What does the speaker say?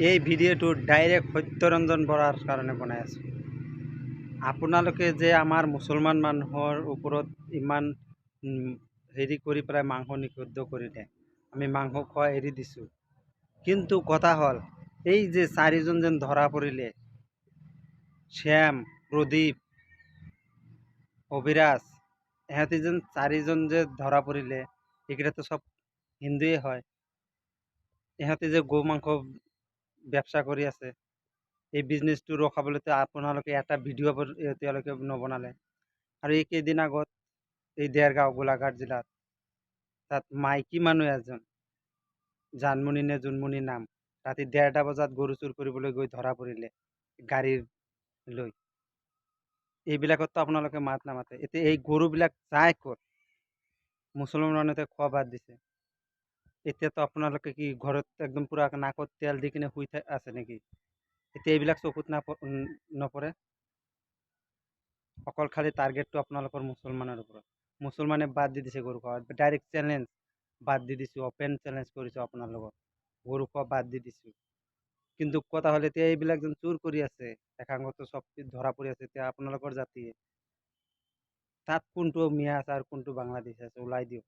এই ভিডিঅ'টো ডাইৰেক্ট সত্যৰঞ্জন বৰাৰ কাৰণে বনাই আছোঁ। আপোনালোকে যে আমাৰ মুছলমান মানুহৰ ওপৰত ইমান হেৰি কৰি পেলাই মাংস নিষিদ্ধ কৰিলে, আমি মাংস খোৱা এৰি দিছোঁ। কিন্তু কথা হ'ল, এই যে চাৰিজন যেন ধৰা পৰিলে, শ্যাম, প্ৰদীপ, অভিৰাজ, ইহঁতি যেন চাৰিজন যে ধৰা পৰিলে, এইকেইটাতো চব হিন্দুৱে হয়। ইহঁতে যে গৌ মাংস ব্যৱসা কৰি আছে, এই বিজনেছটো ৰখাবলৈতো আপোনালোকে এটা ভিডিঅ' তেওঁলোকে নবনালে। আৰু এই কেইদিন আগত এই দেৰগাঁও, গোলাঘাট জিলাত তাত মাইকী মানুহ এজন, জানমণি নে জোনমণি নাম, ৰাতি 1:30 বজাত গৰু চুৰ কৰিবলৈ গৈ ধৰা পৰিলে গাড়ীৰ লৈ। এইবিলাকততো আপোনালোকে মাত নামাতে। এতিয়া এই গৰুবিলাক যায় ক'ত? মুছলমান মানুহে খোৱা বাদ দিছে। এতিয়াতো আপোনালোকে কি ঘৰত একদম পূৰা নাকত তেল দি কিনে শুই আছে নেকি? এতিয়া এইবিলাক চকুত নপৰে? অকল খালি টাৰ্গেটটো আপোনালোকৰ মুছলমানৰ ওপৰত। মুছলমানে বাদ দি দিছে গৰু খোৱা। ডাইৰেক্ট চেলেঞ্জ, বাদ দি দিছোঁ, অ'পেন চেলেঞ্জ কৰিছোঁ আপোনালোকক, গৰু খোৱা বাদ দি দিছোঁ। কিন্তু কথা হ'ল, এতিয়া এইবিলাক যেন চুৰ কৰি আছে, একাংশতো চব ধৰা পৰি আছে। এতিয়া আপোনালোকৰ জাতিয়ে তাত কোনটো মিয়া আছে আৰু কোনটো বাংলাদেশী আছে, ওলাই দিয়ক।